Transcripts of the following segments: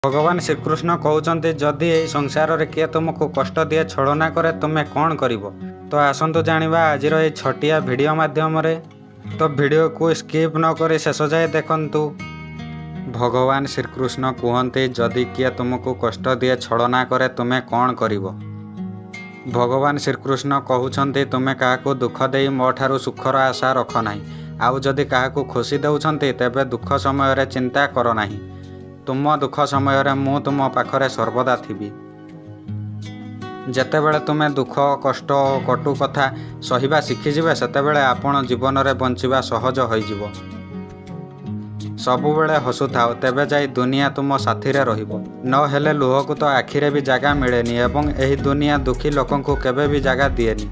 ଭଗବାନ ଶ୍ରୀକୃଷ୍ଣ କହୁଛନ୍ତି, ଯଦି ଏହି ସଂସାରରେ କିଏ ତୁମକୁ କଷ୍ଟ ଦିଏ, ଛଳନା କରେ, ତୁମେ କ'ଣ କରିବ? ତ ଆସନ୍ତୁ ଜାଣିବା ଆଜିର ଏହି ଛୋଟିଆ ଭିଡ଼ିଓ ମାଧ୍ୟମରେ। ତ ଭିଡ଼ିଓକୁ ସ୍କିପ୍ ନ କରି ଶେଷ ଯାଏ ଦେଖନ୍ତୁ। ଭଗବାନ ଶ୍ରୀକୃଷ୍ଣ କୁହନ୍ତି, ଯଦି କିଏ ତୁମକୁ କଷ୍ଟ ଦିଏ, ଛଳନା କରେ, ତୁମେ କ'ଣ କରିବ? ଭଗବାନ ଶ୍ରୀକୃଷ୍ଣ କହୁଛନ୍ତି, ତୁମେ କାହାକୁ ଦୁଃଖ ଦେଇ ମୋ ଠାରୁ ସୁଖର ଆଶା ରଖ ନାହିଁ। ଆଉ ଯଦି କାହାକୁ ଖୁସି ଦେଉଛନ୍ତି, ତେବେ ଦୁଃଖ ସମୟରେ ଚିନ୍ତା କର ନାହିଁ। ତୁମ ଦୁଃଖ ସମୟରେ ମୁଁ ତୁମ ପାଖରେ ସର୍ବଦା ଥିବି। ଯେତେବେଳେ ତୁମେ ଦୁଃଖ, କଷ୍ଟ ଓ କଟୁ କଥା ସହିବା ଶିଖିଯିବେ, ସେତେବେଳେ ଆପଣ ଜୀବନରେ ବଞ୍ଚିବା ସହଜ ହୋଇଯିବ। ସବୁବେଳେ ହସୁଥାଅ, ତେବେ ଯାଇ ଦୁନିଆ ତୁମ ସାଥିରେ ରହିବ। ନ ହେଲେ ଲୁହକୁ ତ ଆଖିରେ ବି ଜାଗା ମିଳେନି ଏବଂ ଏହି ଦୁନିଆ ଦୁଃଖୀ ଲୋକଙ୍କୁ କେବେ ବି ଜାଗା ଦିଏନି।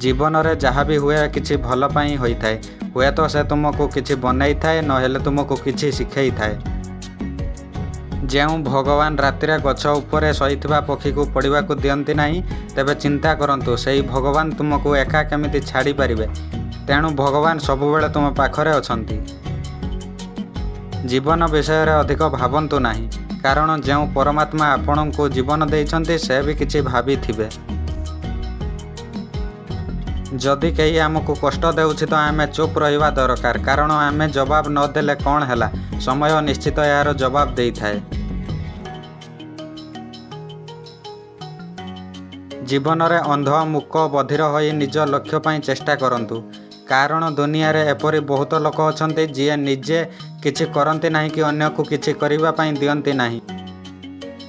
ଜୀବନରେ ଯାହା ବି ହୁଏ, କିଛି ଭଲ ପାଇଁ ହୋଇଥାଏ। ହୁଏତ ସେ ତୁମକୁ କିଛି ବନେଇଥାଏ, ନହେଲେ ତୁମକୁ କିଛି ଶିଖେଇଥାଏ। ଯେଉଁ ଭଗବାନ ରାତିରେ ଗଛ ଉପରେ ଶୋଇଥିବା ପକ୍ଷୀକୁ ପଡ଼ିବାକୁ ଦିଅନ୍ତି ନାହିଁ, ତେବେ ଚିନ୍ତା କରନ୍ତୁ, ସେହି ଭଗବାନ ତୁମକୁ ଏକା କେମିତି ଛାଡ଼ିପାରିବେ? ତେଣୁ ଭଗବାନ ସବୁବେଳେ ତୁମ ପାଖରେ ଅଛନ୍ତି। ଜୀବନ ବିଷୟରେ ଅଧିକ ଭାବନ୍ତୁ ନାହିଁ, କାରଣ ଯେଉଁ ପରମାତ୍ମା ଆପଣଙ୍କୁ ଜୀବନ ଦେଇଛନ୍ତି, ସେ ବି କିଛି ଭାବିଥିବେ। ଯଦି କେହି ଆମକୁ କଷ୍ଟ ଦେଉଛି ତ ଆମେ ଚୁପ୍ ରହିବା ଦରକାର, କାରଣ ଆମେ ଜବାବ ନ ଦେଲେ କ'ଣ ହେଲା, ସମୟ ନିଶ୍ଚିତ ଏହାର ଜବାବ ଦେଇଥାଏ। ଜୀବନରେ ଅନ୍ଧ, ମୂକ, ବଧିର ହୋଇ ନିଜ ଲକ୍ଷ୍ୟ ପାଇଁ ଚେଷ୍ଟା କରନ୍ତୁ। କାରଣ ଦୁନିଆରେ ଏପରି ବହୁତ ଲୋକ ଅଛନ୍ତି, ଯିଏ ନିଜେ କିଛି କରନ୍ତି ନାହିଁ କି ଅନ୍ୟକୁ କିଛି କରିବା ପାଇଁ ଦିଅନ୍ତି ନାହିଁ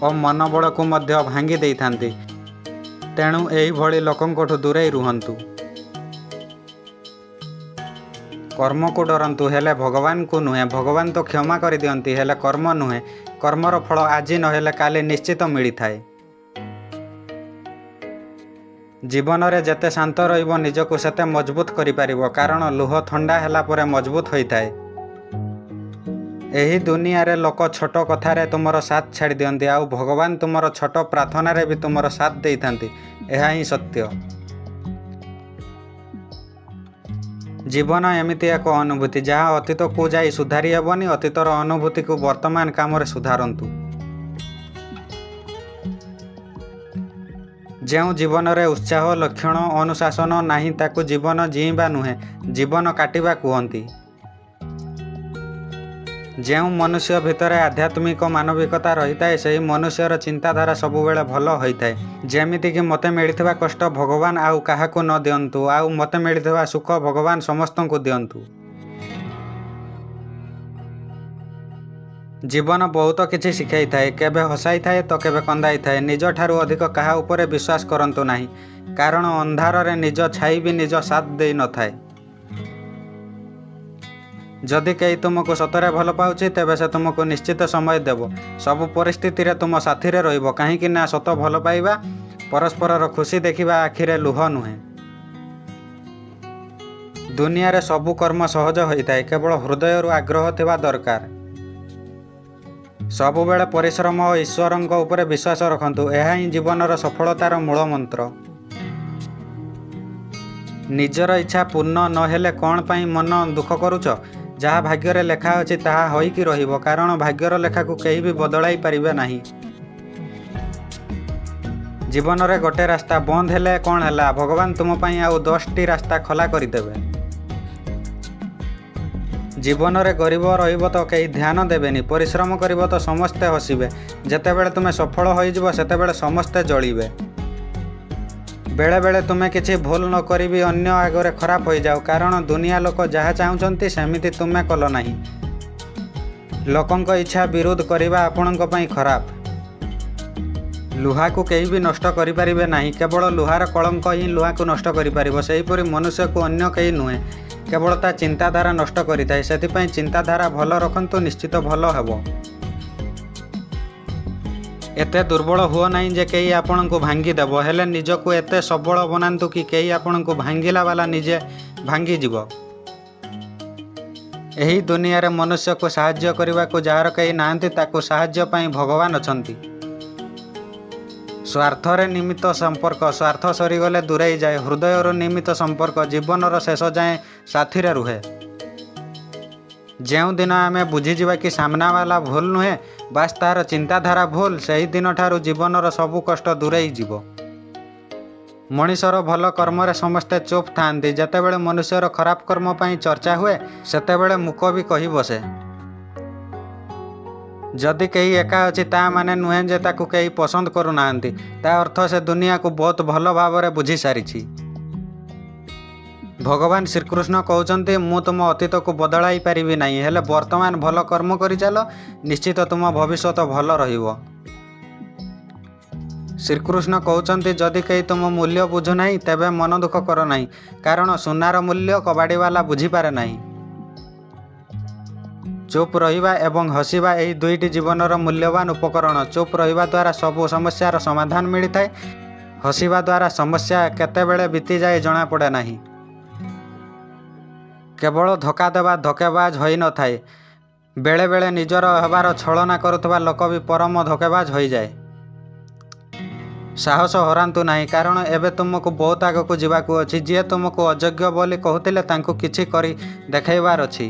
ଓ ମନୋବଳକୁ ମଧ୍ୟ ଭାଙ୍ଗି ଦେଇଥାନ୍ତି। ତେଣୁ ଏହିଭଳି ଲୋକଙ୍କଠୁ ଦୂରେଇ ରୁହନ୍ତୁ। କର୍ମକୁ ଡରନ୍ତୁ, ହେଲେ ଭଗବାନଙ୍କୁ ନୁହେଁ। ଭଗବାନ ତ କ୍ଷମା କରିଦିଅନ୍ତି, ହେଲେ କର୍ମ ନୁହେଁ। କର୍ମର ଫଳ ଆଜି ନହେଲେ କାଲି ନିଶ୍ଚିତ ମିଳିଥାଏ। ଜୀବନରେ ଯେତେ ଶାନ୍ତ ରହିବ, ନିଜକୁ ସେତେ ମଜବୁତ କରିପାରିବ, କାରଣ ଲୁହ ଥଣ୍ଡା ହେଲା ପରେ ମଜବୁତ ହୋଇଥାଏ। ଏହି ଦୁନିଆରେ ଲୋକ ଛୋଟ କଥାରେ ତୁମର ସାଥ ଛାଡ଼ିଦିଅନ୍ତି, ଆଉ ଭଗବାନ ତୁମର ଛୋଟ ପ୍ରାର୍ଥନାରେ ବି ତୁମର ସାଥ ଦେଇଥାନ୍ତି। ଏହା ହିଁ ସତ୍ୟ। ଜୀବନ ଏମିତି ଏକ ଅନୁଭୂତି, ଯାହା ଅତୀତକୁ ଯାଇ ସୁଧାରି ହେବନି। ଅତୀତର ଅନୁଭୂତିକୁ ବର୍ତ୍ତମାନ କାମରେ ସୁଧାରନ୍ତୁ। ଯେଉଁ ଜୀବନରେ ଉତ୍ସାହ, ଲକ୍ଷଣ, ଅନୁଶାସନ ନାହିଁ, ତାକୁ ଜୀବନ ଜୀଇଁବା ନୁହେଁ, ଜୀବନ କାଟିବା କୁହନ୍ତି। ଯେଉଁ ମନୁଷ୍ୟ ଭିତରେ ଆଧ୍ୟାତ୍ମିକ ମାନବିକତା ରହିଥାଏ, ସେହି ମନୁଷ୍ୟର ଚିନ୍ତାଧାରା ସବୁବେଳେ ଭଲ ହୋଇଥାଏ। ଯେମିତିକି ମୋତେ ମିଳିଥିବା କଷ୍ଟ ଭଗବାନ ଆଉ କାହାକୁ ନ ଦିଅନ୍ତୁ, ଆଉ ମୋତେ ମିଳିଥିବା ସୁଖ ଭଗବାନ ସମସ୍ତଙ୍କୁ ଦିଅନ୍ତୁ। ଜୀବନ ବହୁତ କିଛି ଶିଖେଇଥାଏ। କେବେ ହସାଇଥାଏ ତ କେବେ କନ୍ଦାଇଥାଏ। ନିଜଠାରୁ ଅଧିକ କାହା ଉପରେ ବିଶ୍ୱାସ କରନ୍ତୁ ନାହିଁ, କାରଣ ଅନ୍ଧାରରେ ନିଜ ଛାଇ ବି ନିଜ ସାଥ ଦେଇନଥାଏ। ଯଦି କେହି ତୁମକୁ ସତରେ ଭଲ ପାଉଛି, ତେବେ ସେ ତୁମକୁ ନିଶ୍ଚିତ ସମୟ ଦେବ, ସବୁ ପରିସ୍ଥିତିରେ ତୁମ ସାଥିରେ ରହିବ। କାହିଁକି ନା ସତ ଭଲ ପାଇବା ପରସ୍ପରର ଖୁସି ଦେଖିବା ଆଖିରେ ଲୁହ ନୁହେଁ। ଦୁନିଆରେ ସବୁ କର୍ମ ସହଜ ହୋଇଥାଏ, କେବଳ ହୃଦୟରୁ ଆଗ୍ରହ ଥିବା ଦରକାର। ସବୁବେଳେ ପରିଶ୍ରମ ଓ ଈଶ୍ୱରଙ୍କ ଉପରେ ବିଶ୍ୱାସ ରଖନ୍ତୁ। ଏହା ହିଁ ଜୀବନର ସଫଳତାର ମୂଳ ମନ୍ତ୍ର। ନିଜର ଇଚ୍ଛା ପୂର୍ଣ୍ଣ ନ ହେଲେ କ'ଣ ପାଇଁ ମନ ଦୁଃଖ କରୁଛ? ଯାହା ଭାଗ୍ୟରେ ଲେଖା ଅଛି, ତାହା ହୋଇକି ରହିବ, କାରଣ ଭାଗ୍ୟର ଲେଖାକୁ କେହି ବି ବଦଳାଇ ପାରିବେ ନାହିଁ। ଜୀବନରେ ଗୋଟେ ରାସ୍ତା ବନ୍ଦ ହେଲେ କ'ଣ ହେଲା, ଭଗବାନ ତୁମ ପାଇଁ ଆଉ 10ଟି ରାସ୍ତା ଖୋଲା କରିଦେବେ। ଜୀବନରେ ଗରିବ ରହିବ ତ କେହି ଧ୍ୟାନ ଦେବେନି, ପରିଶ୍ରମ କରିବ ତ ସମସ୍ତେ ହସିବେ। ଯେତେବେଳେ ତୁମେ ସଫଳ ହୋଇଯିବ, ସେତେବେଳେ ସମସ୍ତେ ଜଳିବେ। ବେଳେବେଳେ ତୁମେ କିଛି ଭୁଲ ନ କରି ବି ଅନ୍ୟ ଆଗରେ ଖରାପ ହୋଇଯାଅ, କାରଣ ଦୁନିଆ ଲୋକ ଯାହା ଚାହୁଁଛନ୍ତି, ସେମିତି ତୁମେ କଲ ନାହିଁ। ଲୋକଙ୍କ ଇଚ୍ଛା ବିରୋଧ କରିବା ଆପଣଙ୍କ ପାଇଁ ଖରାପ। ଲୁହାକୁ କେହି ବି ନଷ୍ଟ କରିପାରିବେ ନାହିଁ। କେବଳ ଲୁହାର କଳଙ୍କ ହିଁ ଲୁହାକୁ ନଷ୍ଟ କରିପାରିବ। ସେହିପରି ମନୁଷ୍ୟକୁ ଅନ୍ୟ କେହି ନୁହେଁ, କେବଳ ତା ଚିନ୍ତାଧାରା ନଷ୍ଟ କରିଥାଏ। ସେଥିପାଇଁ ଚିନ୍ତାଧାରା ଭଲ ରଖନ୍ତୁ, ନିଶ୍ଚିତ ଭଲ ହେବ। ଏତେ ଦୁର୍ବଳ ହୁଅ ନାହିଁ ଯେ କେହି ଆପଣଙ୍କୁ ଭାଙ୍ଗିଦେବ, ହେଲେ ନିଜକୁ ଏତେ ସବଳ ବନାନ୍ତୁ କି କେହି ଆପଣଙ୍କୁ ଭାଙ୍ଗିଲା ବାଲା ନିଜେ ଭାଙ୍ଗିଯିବ। ଏହି ଦୁନିଆରେ ମନୁଷ୍ୟକୁ ସାହାଯ୍ୟ କରିବାକୁ ଯାହାର କେହି ନାହାନ୍ତି, ତାକୁ ସାହାଯ୍ୟ ପାଇଁ ଭଗବାନ ଅଛନ୍ତି। ସ୍ୱାର୍ଥରେ ନିମିତ୍ତ ସମ୍ପର୍କ ସ୍ୱାର୍ଥ ସରିଗଲେ ଦୂରେଇ ଯାଏ। ହୃଦୟରୁ ନିମିତ୍ତ ସମ୍ପର୍କ ଜୀବନର ଶେଷ ଯାଏଁ ସାଥିରେ ରୁହେ। ଯେଉଁଦିନ ଆମେ ବୁଝିଯିବା କି ସାମ୍ନାବାଲା ଭୁଲ ନୁହେଁ, ବାସ୍ ତାର ଚିନ୍ତାଧାରା ଭୁଲ, ସେହି ଦିନଠାରୁ ଜୀବନର ସବୁ କଷ୍ଟ ଦୂରେଇ ଯିବ। ମଣିଷର ଭଲ କର୍ମରେ ସମସ୍ତେ ଚୁପ୍ ଥାଆନ୍ତି। ଯେତେବେଳେ ମନୁଷ୍ୟର ଖରାପ କର୍ମ ପାଇଁ ଚର୍ଚ୍ଚା ହୁଏ, ସେତେବେଳେ ମୂକ ବି କହି ବସେ। ଯଦି କେହି ଏକା ଅଛି, ତା ମାନେ ନୁହେଁ ଯେ ତାକୁ କେହି ପସନ୍ଦ କରୁନାହାନ୍ତି। ତା ଅର୍ଥ ସେ ଦୁନିଆକୁ ବହୁତ ଭଲ ଭାବରେ ବୁଝିସାରିଛି। ଭଗବାନ ଶ୍ରୀକୃଷ୍ଣ କହୁଛନ୍ତି, ମୁଁ ତୁମ ଅତୀତକୁ ବଦଳାଇ ପାରିବି ନାହିଁ, ହେଲେ ବର୍ତ୍ତମାନ ଭଲ କର୍ମ କରିଚାଲ, ନିଶ୍ଚିତ ତୁମ ଭବିଷ୍ୟତ ଭଲ ରହିବ। ଶ୍ରୀକୃଷ୍ଣ କହୁଛନ୍ତି, ଯଦି କେହି ତୁମ ମୂଲ୍ୟ ବୁଝୁନାହିଁ, ତେବେ ମନ ଦୁଃଖ କର ନାହିଁ, କାରଣ ସୁନାର ମୂଲ୍ୟ କବାଡ଼ିବାଲା ବୁଝିପାରେ ନାହିଁ। ଚୁପ୍ ରହିବା ଏବଂ ହସିବା, ଏହି ଦୁଇଟି ଜୀବନର ମୂଲ୍ୟବାନ ଉପକରଣ। ଚୁପ୍ ରହିବା ଦ୍ୱାରା ସବୁ ସମସ୍ୟାର ସମାଧାନ ମିଳିଥାଏ। ହସିବା ଦ୍ୱାରା ସମସ୍ୟା କେତେବେଳେ ବିତିଯାଏ, ଜଣାପଡ଼େ ନାହିଁ। କେବଳ ଧୋକା ଦେବା ଧୋକେବାଜ ହୋଇନଥାଏ। ବେଳେବେଳେ ନିଜର ହେବାର ଛଳନା କରୁଥିବା ଲୋକ ବି ପରମ ଧୋକେବାଜ ହୋଇଯାଏ। ସାହସ ହରାନ୍ତୁ ନାହିଁ, କାରଣ ଏବେ ତୁମକୁ ବହୁତ ଆଗକୁ ଯିବାକୁ ଅଛି। ଯିଏ ତୁମକୁ ଅଯୋଗ୍ୟ ବୋଲି କହୁଥିଲେ, ତାଙ୍କୁ କିଛି କରି ଦେଖାଇବାର ଅଛି।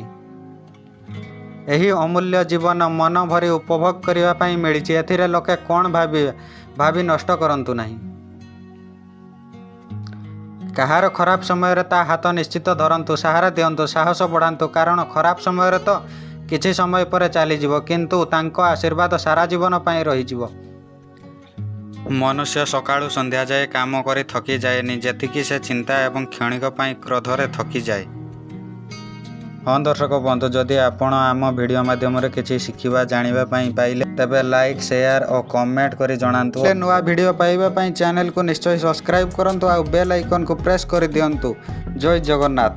ଏହି ଅମୂଲ୍ୟ ଜୀବନ ମନ ଭରି ଉପଭୋଗ କରିବା ପାଇଁ ମିଳିଛି। ଏଥିରେ ଲୋକେ କ'ଣ ଭାବିବେ ଭାବି ନଷ୍ଟ କରନ୍ତୁ ନାହିଁ। କାହାର ଖରାପ ସମୟରେ ତା ହାତ ନିଶ୍ଚିତ ଧରନ୍ତୁ, ସାହାରା ଦିଅନ୍ତୁ, ସାହସ ବଢ଼ାନ୍ତୁ, କାରଣ ଖରାପ ସମୟରେ ତ କିଛି ସମୟ ପରେ ଚାଲିଯିବ, କିନ୍ତୁ ତାଙ୍କ ଆଶୀର୍ବାଦ ସାରା ଜୀବନ ପାଇଁ ରହିଯିବ। ମନୁଷ୍ୟ ସକାଳୁ ସନ୍ଧ୍ୟା ଯାଏ କାମ କରି ଥକି ଯାଏନି, ଯେତିକି ସେ ଚିନ୍ତା ଏବଂ କ୍ଷଣିକ ପାଇଁ କ୍ରୋଧରେ ଥକିଯାଏ। ହଁ ଦର୍ଶକ ବନ୍ଧୁ, ଯଦି ଆପଣ ଆମ ଭିଡ଼ିଓ ମାଧ୍ୟମରେ କିଛି ଶିଖିବା, ଜାଣିବା ପାଇଁ ପାଇଲେ, ତେବେ ଲାଇକ୍, ସେୟାର ଓ କମେଣ୍ଟ କରି ଜଣାନ୍ତୁ। ନୂଆ ଭିଡ଼ିଓ ପାଇବା ପାଇଁ ଚ୍ୟାନେଲକୁ ନିଶ୍ଚୟ ସବସ୍କ୍ରାଇବ୍ କରନ୍ତୁ ଆଉ ବେଲ୍ ଆଇକନ୍କୁ ପ୍ରେସ୍ କରିଦିଅନ୍ତୁ। ଜୟ ଜଗନ୍ନାଥ।